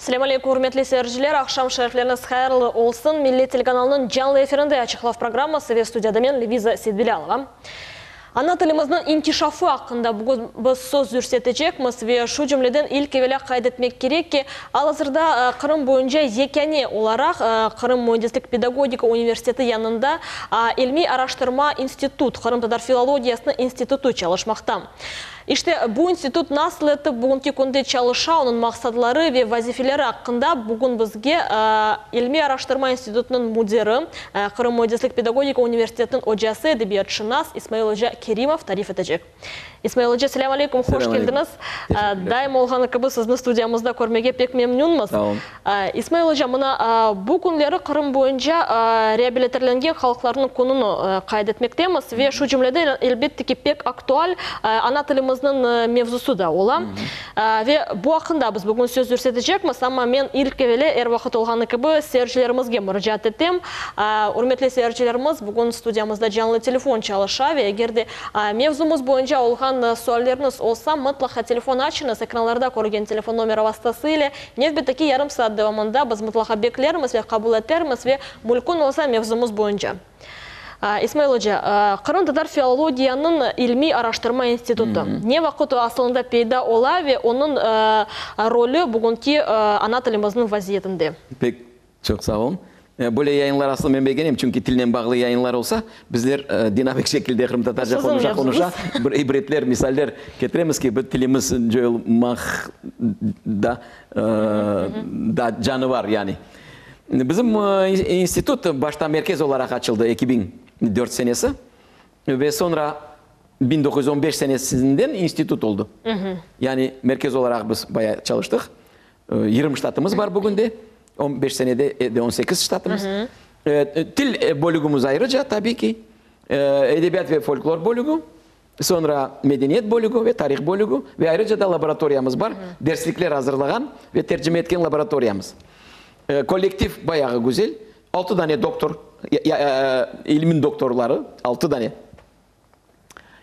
Selâm aleykum, ürmetli seyirciler, aqşam şerifleriñiz hayırlı olsun. Millet telekanalınıñ canlı efirinde Açıqlav programması ve studiyada men, Leviza Seytbilâlova. Ana tilimizniñ inkişafı aqqında bugün biz söz yürsetecekmiz ve şu cümleden ilk evelâ qayd etmek kerek ki, al-azırda Qırım boyunca yekâne olaraq Qırım müendislik-pedagogika universiteti yanında ilmiy-araştırma institut, Qırımtatar filologiyasınıñ institutı çalışmaqta. İşte, bu institut nasıl etip bugünki künde çalışa, onıñ maqsadları ve vazifeleri aqqında bugün bizge İlmiy-araştırma institutınıñ müdiri, Qırım müendislik-pedagogika universitetiniñ ocası, edebiyatşınas İsmail oca Kerimov tarif etecek. İsmail oca, selâm aleykum, hoş keldiñiz. Daim olğanı kibi sizni studiyamızda körmege pek memnünmiz. İsmail oca, mına bu künleri Qırım boyunca reabilitirlengen halqlarnıñ kününi qayd etmektemiz ve şu cümleden, elbette ki, pek aktual ana tilimizniñ mevzusı da ola. Ve bu aqqında biz bugün söz yürsetecekmiz, amma men ilk evelâ, er vaqıt olğanı kibi, seyircilerimizge muracaat etem. Ürmetli seyircilerimiz, bugün studiyamızda canlı telefon çalışa ve eger de mevzumız boyunca olğan sualleriñiz olsa, mıtlaqa telefon açıñız, ekranlarda körgen telefon nomeri vastası ile Nevbetteki yarım saat devamında biz mıtlaqa beklermiz ve qabul etermiz ve mülkün olsa mevzumız boyunca. İsmail oca, Qırımtatar filologiyanıñ ilmiy araştırma institutı ne vaqıt o asılında peyda ola ve onıñ rolü bugünki ana tilimizniñ vaziyetinde? Pek Çoq sağ olun. Böyle yayınlar aslı men begenem, çünki tilnen bağlı yayınlar olsa, bizler dinamik şekilde qırımtatarca qonuşa-qonuşa bir ibretler, misaller ketiremiz ki, bir tilimiz coyulmaqda da canı var, yani. Bizim institut başta merkez olaraq açıldı 2004 senesi ve soñra 1915 senesinden institut oldı. Yani merkez olaraq biz bayağı çalıştıq. 20 ştatımız bar bugünde. 15 senede edi 18 ştatımız. Til bölügimiz ayrıca, tabiy ki. Edebiyat ve folklor bölügi, soñra medeniyet bölügi ve tarih bölügi ve ayrıca da laboratoriyamız bar, derslikler azırlağan ve tercime etken laboratoriyamız. Kollektiv bayağı güzel, altı dane doktor, ilmin doktorları, altı dane.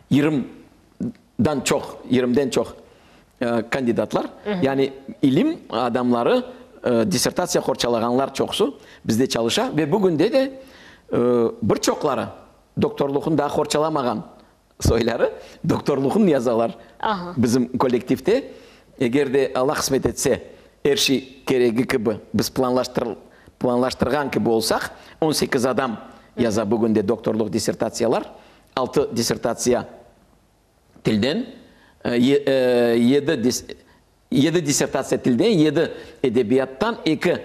Yırımdan çoq, yırımden çoq kandidatlar, yani ilim adamları, dissertatsiya qorçalağanlar çoqusı bizde çalışa ve bugünde de bir çoqları doktorluqnı daa qorçalamağan soyları doktorluqnı yazalar bizim kollektivde. Eger de Alla qısmet etse, er şey keregi kibi, biz planlaştırğan kibi olsaq, 18 adam yaza bugünde doktorluq dissertatsiyalar, altı dissertatsiya tilden, yedi dissertatsiya tilden, yedi edebiyattan, eki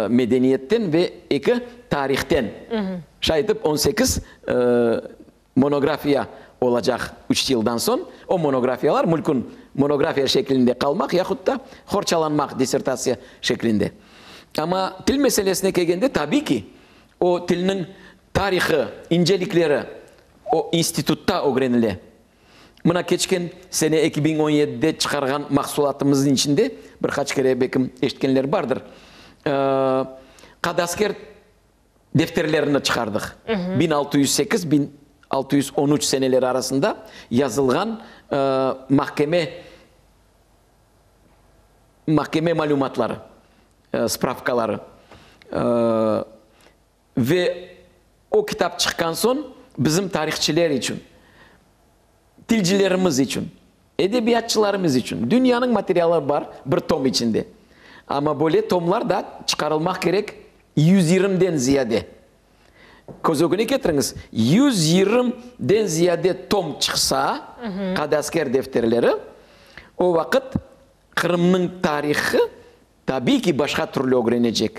medeniyetten ve eki tarihten. Şay etip, 18 Monografiya olacaq üç yıldan soñ, o monografiyalar mülkün monografiya şeklinde qalmaq yahut da qorçalanmaq dissertatsiya şeklinde. Amma til meselesine kelgende, tabiy ki, o tilniñ tarihı, incelikleri o institutta ögrenile. Mına keçken sene 2017-de çıqarğan mahsulatımıznıñ içinde, bir qaç kere belkim eşitkenler bardır, Qadasker defterlerini çıqardıq. 1608, 1613 seneleri arasında yazılğan mahkeme mahkeme malümatları, spravkaları. Ve o kitap çıqqan soñ bizim tarihçiler içün, tilcilerimiz içün, edebiyatçılarımız içün dünyanıñ materialı bar bir tom içinde. Amma böyle tomlar da çıqarılmaq kerek 120-den ziyade. Köz ögüne ketiriñiz, 120-den ziyade tom çıqsa, Qadıasker defterleri, o vaqıt Qırımnıñ tarihı tabiiy ki başqa türlü ögrenecek.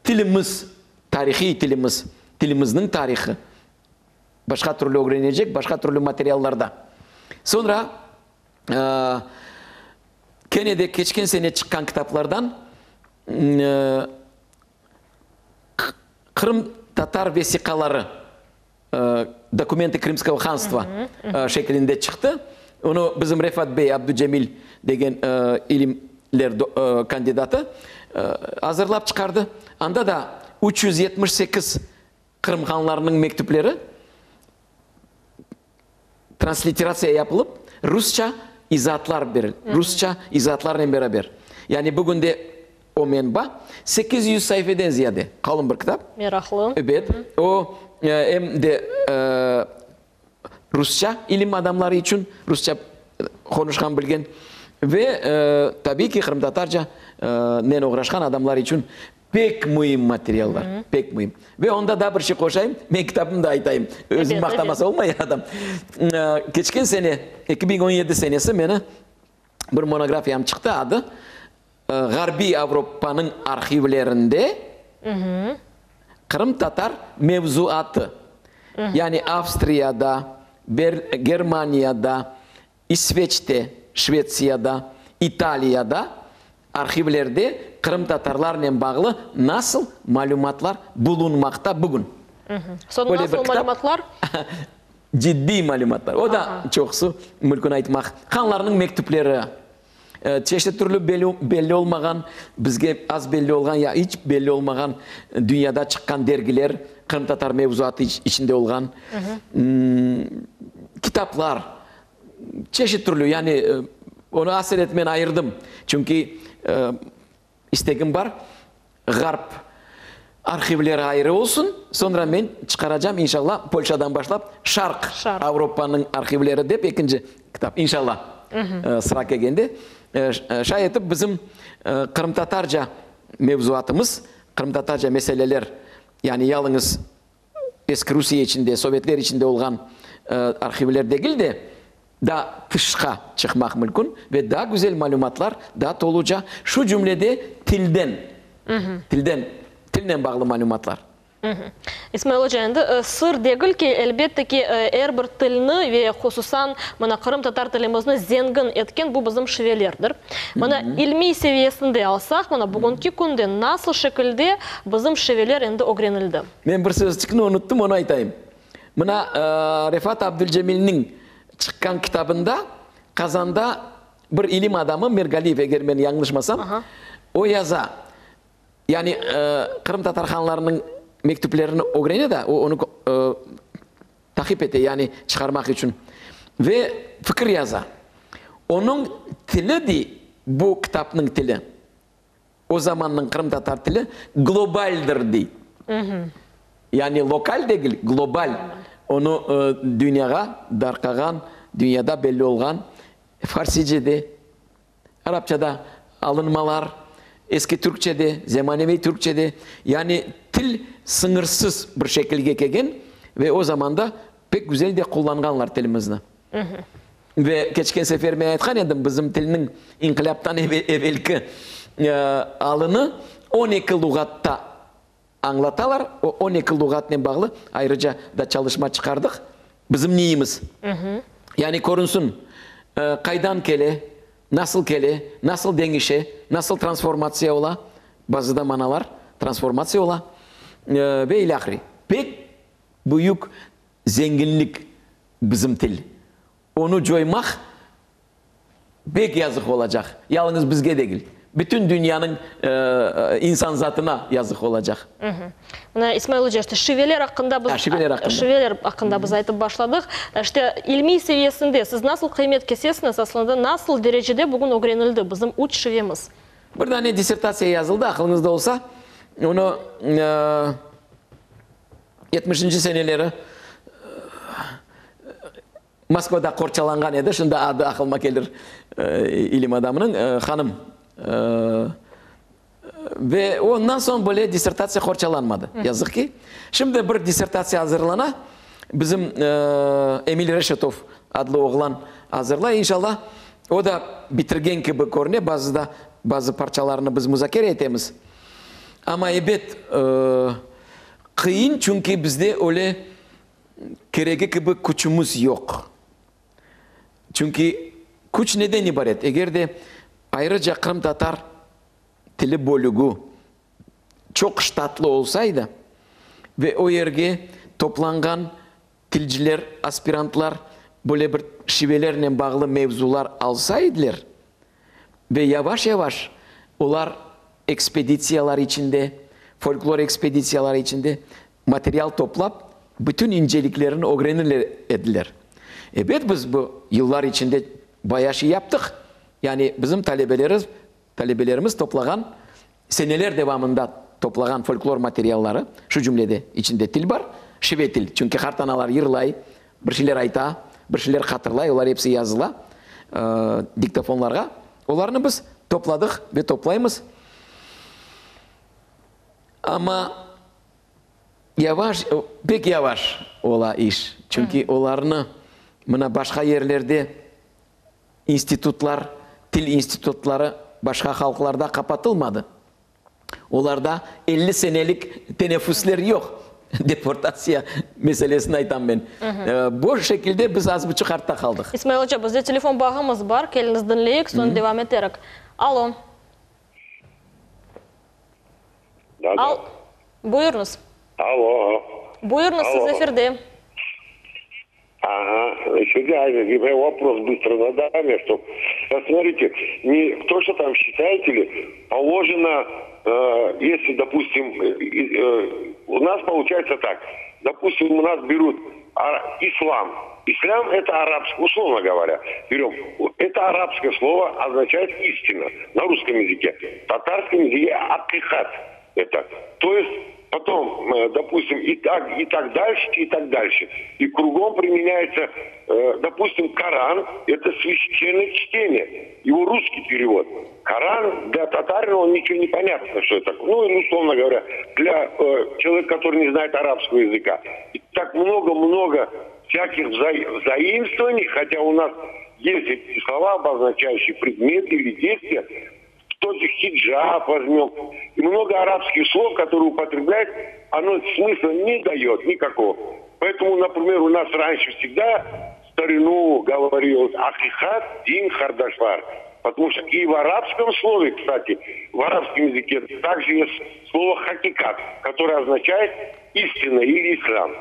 Tilimiz, tarihiy tilimiz, tilimizniñ tarihı başqa türlü ögrenecek, başqa türlü materiallarda. Soñra, kene de keçken sene çıqqan kitaplardan Qırımtatar vesiqaları, Dokumentı Krımskogo hanstva şeklinde çıqtı. Onı bizim Refat bey Abducemil degen ilimler kandidatı azırlap çıqardı. Anda da 378 Qırım hanlarınıñ mektüpleri transliteratsiya yapılıp, rusça izaatlar berildi, rusça izaatlarnen beraber. Yani bugün de. o menba 800 saifeden ziyade, qalın bir kitap. Meraqlı. Ebet, o em de rusça ilim adamları içün, rusça qonuşqan, bilgen ve, tabiiy ki, qırımtatarca nen oğraşqan adamlar içün pek müim materiallar, pek müim. Ve onda daa bir şey qoşayım, men kitabımnı da aytayım, özüni maqtamasa olmay adam. Keçken sene, 2017 senesi meni bir monografiyam çıqtı, adı Ğarbiy Avropanıñ arhivlerinde qırımtatar mevzuatı, yani Avstriyada, Germaniyada, İsveçte, Şvetsiyada, İtaliyada arhivlerde qırımtatarlarnen bağlı nasıl malümatlar bulunmaqta bugün? Soñ nasıl malümatlar? Ciddiy malümatlar. O da çoqusı, mülkün aytmaq, hanlarnıñ mektüpleri, Çeşit türlü belli olmağan, bizge az belli olğan ya iç belli olmağan dünyada çıqqan dergiler, qırımtatar mevzuatı içinde olğan kitaplar, çeşit türlü, yani onı aselet men ayırdım, çünki İstegim bar, Ğarp arhivleri ayrı olsun, soñra men çıqaracam, inşallah, Polşadan başlap, Şarq Avropanıñ arhivleri dep ekinci kitap, inşallah, sıra kelgende. Şay etip, bizim qırımtatarca mevzuatımız, qırımtatarca meseleler, yani yalıñız eski Rusiye içinde, sovetler içinde olğan arhivler degil de, daa tışqa çıqmaq mülkün ve daa güzel malümatlar, daa toluca, şu cümlede tilden, tilden, tilnen bağlı malümatlar. İsmail oca, endi sır degil ki, elbette ki, er bir tilni ve hususan mına qırımtatar tilimizni zengin etken bu bizim şivelerdir. Mına ilmiy seviyesinde alsaq, mına bugünki künde nasıl şekilde bizim şiveler endi ögrenildi? Men bir sözçikni unuttım, onı aytayım. Mına Refat Abdülcemilniñ çıqqan kitabında Qazanda bir ilim adamı, Mirgaliyev, eger men yañlışmasam, o yaza, yani qırımtatar hanlarınıñ mektüplerini ögrene da, o onı taqip ete, yani çıqarmaq içün, ve fikir yaza. Onıñ tili, dey, bu kitapnıñ tili, O zamannıñ qırımtatar tili globaldir, dey. Yani lokal degil, global. Onı dünyağa darqağan, dünyada belli olğan farsicede, arapçada alınmalar, eski türkçede, zemaneviy türkçede, yani til sıñırsız bir şekilge kelgen ve o zamanda pek güzel de qullanğanlar tilimizni. Ve keçken sefer men aytqan edim, bizim tilniñ inqilâptan evelki alını 12 luğatta añlatalar. O 12 luğatnen bağlı ayrıca da çalışma çıqardıq. Bizim niyimiz? Yani körünsin, qaydan kele, nasıl kele, nasıl deñişe, nasıl transformatsiya ola, bazıda manalar transformatsiya ola ve ilâhre. Pek büyük zenginlik bizim til. Onı coymaq pek yazıq olacaq. Yalıñız bizge degil, bütün dünyanıñ insanzatına yazıq olacaq. Mına, İsmail oca, işte şiveler aqqında biz, şiveler aqqında. şiveler aqqında biz aytıp başladıq. İşte ilmiy seviyesinde siz nasıl qıymet kesesiñiz, aslında nasıl derecede bugün ögrenildi bizim üç şivemiz? Bir dane dissertatsiya yazıldı, aqılıñızda olsa, onı Yetmişinci seneleri Moskvada qorçalanğan edi, şimdi adı aqılıma kelir ilim adamınıñ, hanım. Ve ondan soñ böyle dissertatsiya qorçalanmadı, yazıq ki. Şimdi bir dissertatsiya azırlana, bizim Emil Reşetov adlı oğlan azırlay, inşallah, o da bitirgen kibi körüne, bazıda bazı parçalarını biz muzakere etemiz. Amma ebet, Qıyın, çünki bizde öyle keregi kibi küçümiz yoq. Çünki küç neden ibaret? Eger de ayrıca qırımtatar tili bölügi çoq ştatlı olsaydı ve o yerge toplanğan tilciler, aspirantlar böyle bir şivelernen bağlı mevzular alsaydılar ve yavaş-yavaş olar ekspeditsiyalar içinde, folklor ekspeditsiyaları içinde material toplap, bütün inceliklerini ögrenirler ediler. Ebet, biz bu yıllar içinde bayağı şey yaptıq. Yani bizim talebelerimiz toplağan. Seneler devamında toplağan folklor materialları, şu cümlede içinde til bar, şive til, çünki qartanalar yırlay, bir şeyler ayta, bir şeyler hatırlay, olar episi yazıla diktofonlarğa. Olarnı biz topladıq ve toplaymız. Amma yavaş, pek yavaş ola iş, çünki olarnı mına başqa yerlerde İnstitutlar, til institutları başqa halqlarda qapatılmadı. Olarda 50 senelik teneffüsler yoq, deportatsiya meselesini aytam men. Bu şekilde biz az buçuq artta qaldıq. İsmail oca, bizde telefon bağımız bar, keliñiz diñleyik, soñ devam eterik. Alo. Al. Buyurıñız. Alo. Buyurıñız, siz efirde. Ага, я вопрос быстро задам, я что. Смотрите, не то, что там считаете ли, положено, э, если, допустим, э, э, у нас получается так, допустим, у нас берут а, ислам. Ислам это арабское, условно говоря, берем. Это арабское слово означает истина на русском языке. В татарском языке акихат это. То есть потом, э, допустим, и так, и так дальше, и так дальше. И кругом применяется, э, допустим, Коран, это священное чтение, его русский перевод. Коран для татарина, он ничего не понятно, что это. Ну, условно говоря, для э, человека, который не знает арабского языка. И так много-много всяких вза взаимствований, хотя у нас есть эти слова, обозначающие предметы или действия, тот же хиджаб возьмем. И много арабских слов, которые употребляют, оно смысла не дает никакого. Поэтому, например, у нас раньше всегда в старину говорилось «Ахихат дин хардашвар». Потому что и в арабском слове, кстати, в арабском языке также есть слово «хакикат», которое означает «истина» или «ислам».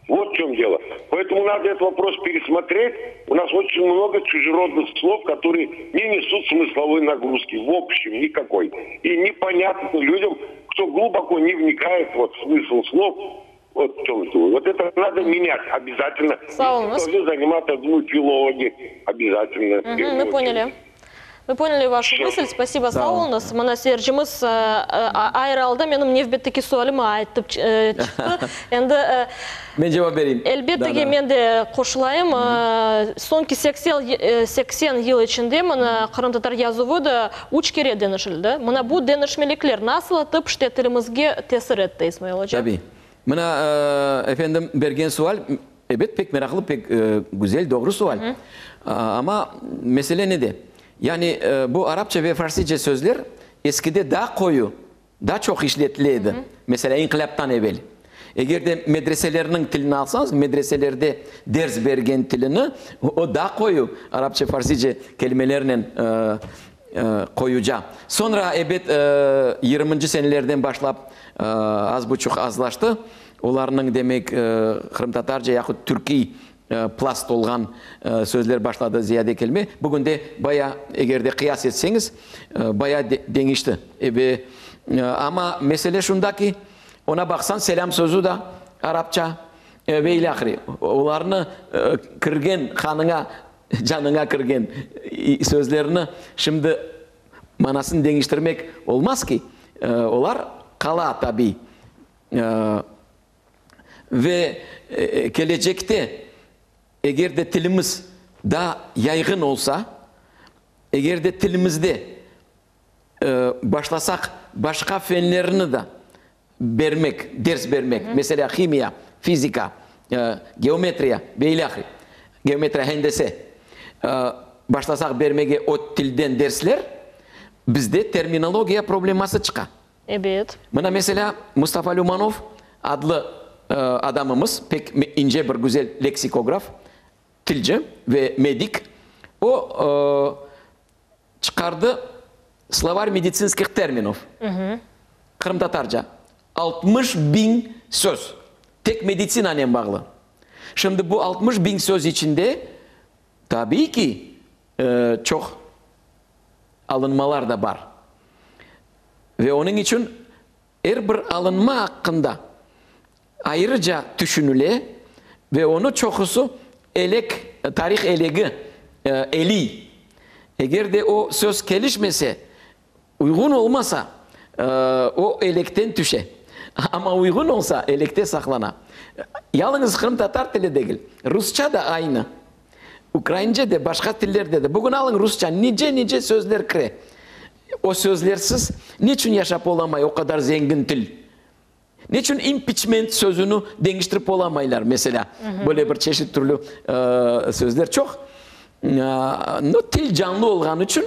Вот в чем дело. Поэтому надо этот вопрос пересмотреть. У нас очень много чужеродных слов, которые не несут смысловой нагрузки. В общем, никакой. И непонятно людям, кто глубоко не вникает вот, в смысл слов, вот в чем дело. Вот это надо менять обязательно. Должны заниматься, думаю, филологи обязательно. Угу, мы поняли. Мы поняли вашу мысль. Спасибо, sağ oluñız. Mına seyircimiz ayrı alda menim nevbetteki sualimi aytıp çıqtı. Endi Men cevap bereyim. Elbette ki, men de qoşulayım. Soñki 80 yıl içinde mına qırımtatar yazuvı da üç kere deñişildi. Mına bu deñişmelikler nasıl etip işte tilimizge tesir etti, İsmail oca? Tabiy. Mına, efendim, bergen sual, ebet, pek meraqlı, pek güzel, doğru sual. Amma mesele nede? Yani bu arapça ve farsice sözler eskide daa qoyu, daa çoq işletile edi, meselâ, inqilâptan evel. Eger de medreselerniñ tilini alsañız, medreselerde ders bergen tilini, o daa qoyu arapça, farsice kelimelernen qoyuca. Soñra, ebet, yirminci senelerden başlap az buçuq azlaştı. Olarnıñ, demek, qırımtatarca yahut türkiy plast olğan sözler başladı ziyade kelme. Bugün de baya, eger de qıyas etseñiz, baya deñişti. Ve, amma mesele şunda ki, ona baqsañ, selâm sözü da arapça ve ilâhre. Olarnı kirgen qanıña, canıña kirgen sözlerni şimdi manasını deñiştirmek olmaz ki, olar qala tabiy. Ve kelecekte, eger de tilimiz daa yayğın olsa, eger de tilimizde başlasaq başqa fenlerni da bermek, ders bermek, meselâ, himiya, fizika, geometriya ve ilâhre, geometriya, hendese, başlasaq bermege o tilden dersler, bizde terminologiya probleması çıqa. Ebet. Mına, meselâ, Mustafa Lümanov adlı adamımız, pek ince bir güzel leksikograf, tilci ve medik, o, çıqardı Slovar meditsinskih terminov, qırımtatarca, 60 biñ söz, tek meditsinanen bağlı. Şimdi bu 60 biñ söz içinde, tabiiy ki, çoq alınmalar da bar. Ve onıñ içün er bir alınma aqqında ayrıca tüşünile ve onı çoqusı elek, tarih elegi eliy. Eger de o söz kelişmese, uyğun olmasa, O elekten tüşe. Amma uyğun olsa, elekte saqlana. Yalıñız qırımtatar tili degil, rusça da aynı. Ukraince de, başqa tillerde de. Bugün alıñ rusça, nice-nice sözler kire. O sözlersiz neçün yaşap olamay o qadar zengin til? Neçün impiçment sözüni deñiştirip olamaylar, meselâ? Böyle bir çeşit türlü sözler çoq. No, til canlı olğanı içün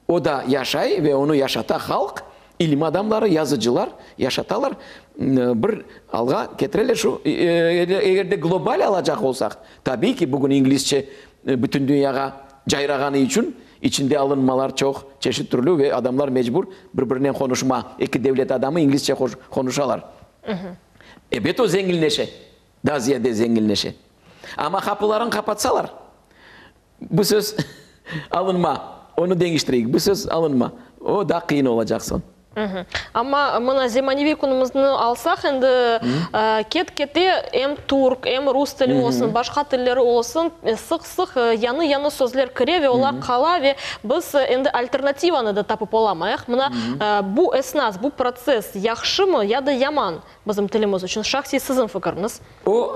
o da yaşay ve onı yaşata halq, ilim adamları, yazıcılar yaşatalar, bir alğa ketireler. Şu, eger de global alacaq olsaq, tabiiy ki, bugün inglizce bütün dünyağa cayrağanı içün içinde alınmalar çoq, çeşit türlü ve adamlar mecbur bir-birinen qonuşma, eki devlet adamı inglizce qonuşalar. Ebet o zenginleşe, daa ziyade zenginleşe. Amma qapılarını qapatsalar, bu söz alınma, onı deñiştireyik, bu söz alınma, o daa qıyın olacaq soñ. Amma mına zemaneviy künümizni alsaq, endi ket-kete em türk, em rus tili olsun, başqa tilleri olsun, sıq-sıq yañı-yañı sözler kire ve olar qala ve biz endi alternativanı da tapıp olamayıq. Mına bu esnas, bu protsess yahşımı ya da yaman bizim tilimiz içün? Şahsiy siziñ fikiriñiz. O,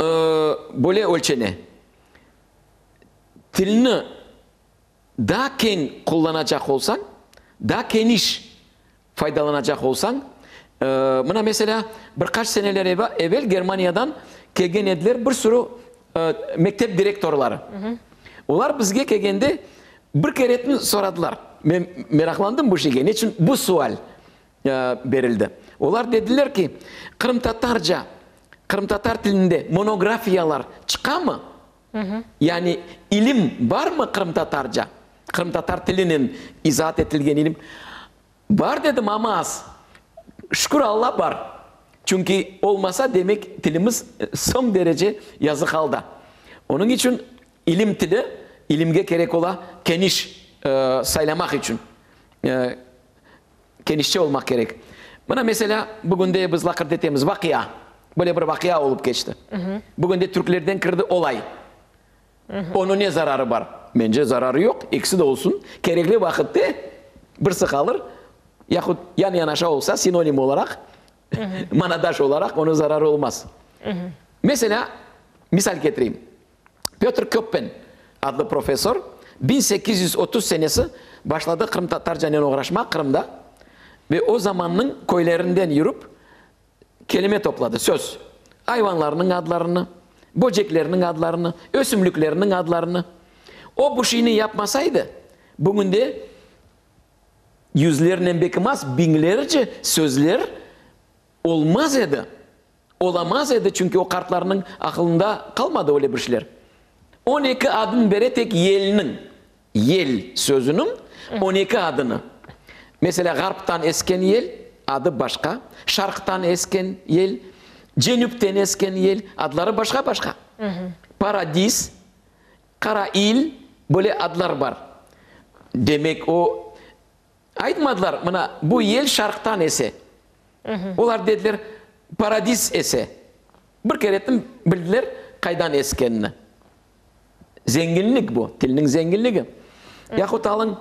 böyle ölçene. Tilni daa keñ qullanacaq olsañ, daa keniş faydalanacaq olsañ, mına, meselâ, bir qaç seneler evel Germaniyadan kelgen ediler bir sürü mektep direktorları. Olar bizge kelgende bir keretni soradılar. Men meraqlandım bu şeyge, neçün bu sual berildi. Olar dediler ki, qırımtatarca, qırımtatar tilinde monografiyalar çıqamı? Yani ilim barmı qırımtatarca? Qırımtatar tilinen izaat etilgen ilim? Bar dedim, amma az. Şükür Alla bar. Çünki olmasa, demek tilimiz soñ derece yazıq alda. Onıñ içün ilim tili ilimge kerek ola keniş saylamaq içün. Kenişçe olmaq kerek. Mına, meselâ, bugünde biz laqırdı etemiz, vaqia. Böyle bir vaqia olıp keçti. Bugünde türklerden kirdi olay. Onıñ ne zararı bar? Mence, zararı yoq, ekisi de olsun. Kerekli vaqıtte birisi qalır, yahut yan-yanaşa olsa, sinonim olaraq, manadaş olaraq, onıñ zararı olmaz. Meselâ, misal ketireyim. Pötr Köppen adlı professor 1830 senesi başladı qırımtatarcanen oğraşmaq Qırımda ve o zamannıñ köylerinden yürip kelime topladı, söz, ayvanlarnıñ adlarını, böceklerniñ adlarını, ösümliklerniñ adlarını. O bu şeyni yapmasaydı, bugünde yüzlernen belki az, biñlerce sözler olmaz edi. Olamaz edi, çünki o qartlarnıñ aqılında qalmadı öyle bir şeyler. 12 adın bere tek yelniñ, yel sözüniñ 12 adını. Meselâ, ğarptan esken yel, adı başqa, şarqtan esken yel, cenüpten esken yel, adları başqa-başqa. Paradis, qara il, böyle adlar bar. Demek, o Aytmadılar, mına, bu yel şarqtan ese. Olar dediler, paradis ese. Bir keretin bildiler qaydan eskenini. Zenginlik bu, tilniñ zenginligi. Yahut alıñ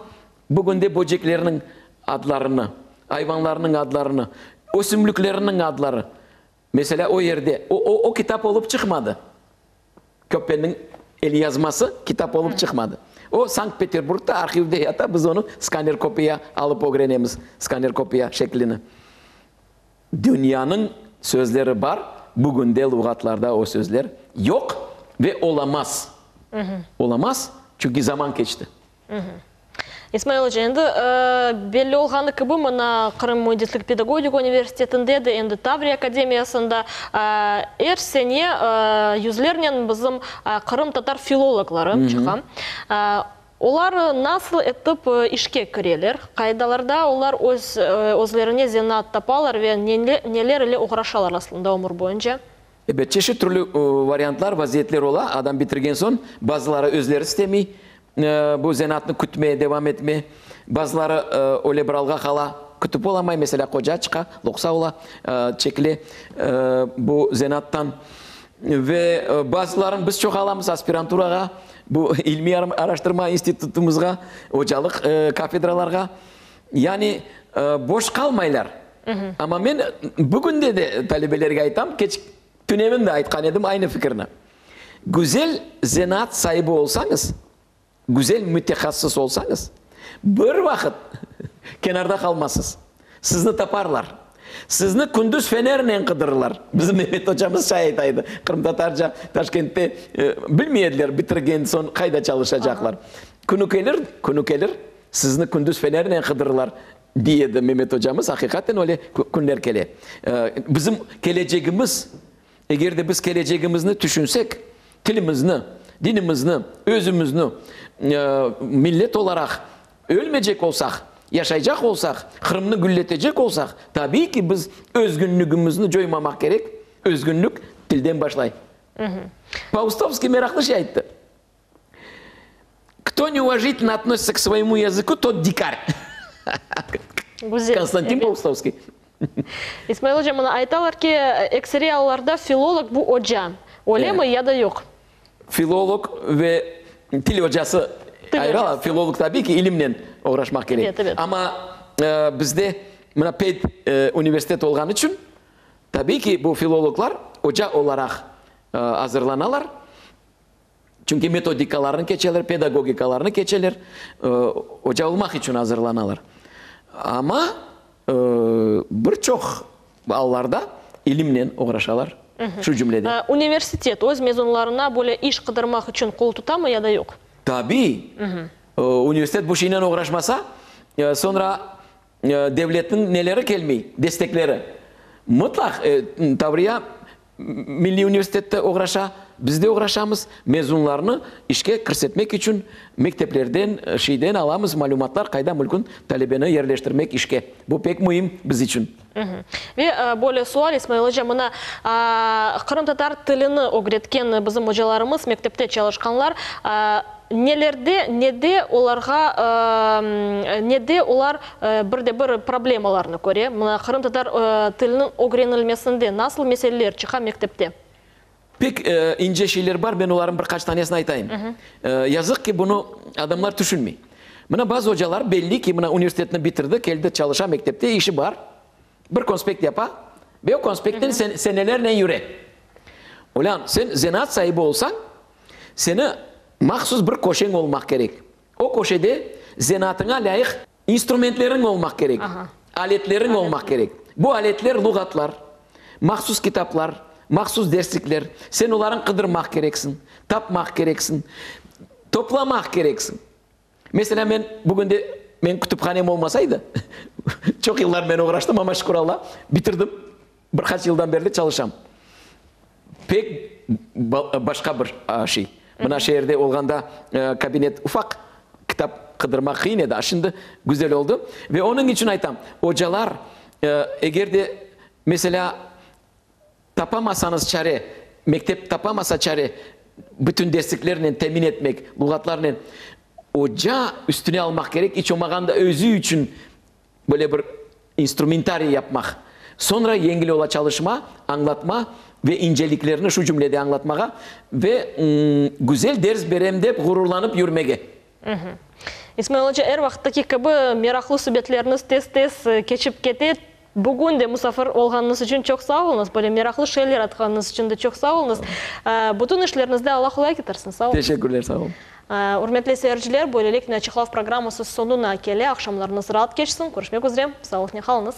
bugünde böceklerniñ adlarını, ayvanlarnıñ adlarını, ösümliklerniñ adları. Meselâ, o yerde, o, o, o kitap olıp çıqmadı. Köppenniñ elyazması kitap olıp çıqmadı. O, Sankt-Peterburgda arhivde yata, biz onı skaner kopiya alıp ögrenemiz, skaner kopiya şeklini. Dünyanıñ sözleri bar, bugünde luğatlarda o sözler yoq ve olamaz. Olamaz, çünki zaman keçti. İsmail oca, endi belli olğanı kibi, mına Qırım müendislik pedagogika universitetinde de, endi Tavriya akademiyasında er sene yüzlernen bizim qırımtatar filologları çıqa. Olar nasıl etip işke kireler, qaydalarda olar öz özlerine zenaat tapalar ve neler ile oğraşalar aslında ömür boyunca? Ebet, çeşit türlü variantlar, vaziyetler ola. Adam bitirgen soñ, bazıları özleri istemey bu zenaatnı kütme, devam etme. Bazıları öyle bir alğa qala, kütip olamay, meselâ, qoca çıqa, loqsa ola, çekile bu zenaattan. Ve bazıların biz çoq alamız aspiranturağa, bu ilmiy araştırma institutımızğa, ocalıq kafedralarğa. Yani boş qalmaylar. Amma men bugünde de talebelerge aytam, keç tünevin de aytqan edim aynı fikirni. Güzel zenaat saibi olsañız, güzel mütehassıs olsañız, bir vaqıt kenarda qalmazsız. Sizni taparlar. Sizni kündüz fenernen qıdırırlar. Bizim Mehmet ocamız şay ayta edi, qırımtatarca Taşkentte bilmey ediler, bitirgen soñ qayda çalışacaqlar. Künü kelir, künü kelir, sizni kündüz fenernen qıdırırlar, dey edi Mehmet ocamız. Aqiqaten öyle künler kele. Bizim kelecegimiz, eger de biz kelecegimizni tüşünsek, tilimizni, dinimizni, özümizni, millet olaraq Ölmeycek olsaq, yaşaycaq olsaq, Qırımnı gülletecek olsaq, tabiiy ki, biz özgünligimizni coymamaq kerek, özgünlik tilden başlay. Paustovskiy meraqlı şey ayttı, Kto neuvajitelno otnosится k svoyemu yazıku, tot dikar. Güzel. Konstantin Paustovskiy. İsmail oca, mına aytalar ki, ekseriy allarda filolog bu oca. Öylemi ya da yoq? Filolog ve til ocası ayrı ala, filolog tabiiy ki, ilimnen oğraşmaq kerek. Amma bizde mına ped universitet olğanı içün, tabiiy ki, bu filologlar oca olaraq azırlanalar, çünki metodikalarnı keçeler, pedagogikalarnı keçeler, oca olmaq içün azırlanalar. Amma Bir çoq allarda ilimnen oğraşalar, şu cümleden. Universitet öz mezunlarına böyle iş qıdırmaq içün qol tutamı ya da yoq? Tabiiy. Universitet bu şeynen oğraşmasa, soñra devletniñ neleri kelmey, destekleri. Mıtlaq Tavriya Milliy universitette oğraşa, biz de oğraşamız, mezunlarnı işke kirsetmek içün mekteplerden, şeyden alamız malümatlar, qayda mülkün talebeni yerleştirmek işke. Bu pek müim biz içün. Ve böyle sual, İsmail oca, mına, qırımtatar tilini ögretken bizim ocalarımız, mektepte çalışqanlar, nelerde, nede olarğa, nede olar bir de bir problemalarnı köre? Mına, qırımtatar tiliniñ ögrenilmesinde nasıl meseleler çıqa mektepte? Pek ince şeyler bar, men olarnıñ bir qaç tanesini aytayım. Yazıq ki, bunı adamlar tüşünmey. Mına, bazı ocalar, belli ki, mına, universitetni bitirdi, keldi, çalışa mektepte, işi bar, bir konspekt yapa ve o konspektten senelernen yüre. Olân, sen zenaat saibi olsañ, seni mahsus bir köşeñ olmaq kerek. O köşede zenaatıña lâyıq instrumentleriñ olmaq kerek, aletleriñ olmaq kerek. Bu aletler luğatlar, mahsus kitaplar, mahsus derslikler. Sen olarnı qıdırmaq kereksiñ, tapmaq kereksiñ, toplamaq kereksiñ. Meselâ, men bugünde, menim kütüphanem olmasaydı, çoq yıllar men oğraştım, amma şükür Alla, bitirdim, bir qaç yıldan berli çalışam. Pek başqa bir şey. Mına şeerde olğanda kabinet ufaq, kitap qıdırmaq qıyın edi, a şimdi güzel oldı. Ve onıñ içün aytam, ocalar, eger de, meselâ, tapamasañız çare, mektep tapamasa çare, bütün dersliklernen temin etmek, luğatlarnen, oca üstüne almaq kerek, iç olmağanda özü içün Böyle bir instrumentariy yapmaq. Soñra yengil ola çalışma, añlatma ve inceliklerni şu cümlede añlatmağa ve güzel ders berem dep ğururlanıp yürmege. İsmail oca, er vaqıttaki kibi meraqlı subetleriñiz tez-tez keçip kete. Bugün de musafir olğanıñız içün çoq sağ oluñız. Böyle meraqlı şeyler aytqanıñız içün de çoq sağ oluñız. Bütün işleriñizde Alla qolay ketirsin. Sağ oluñız. Teşekkürler, sağ olun. Ürmetli seyirciler, böyleliknen Açıqlav programması soñuna kele. Aqşamlarıñız raat keçsin. Körüşmek üzre. Sağlıqnen qalıñız.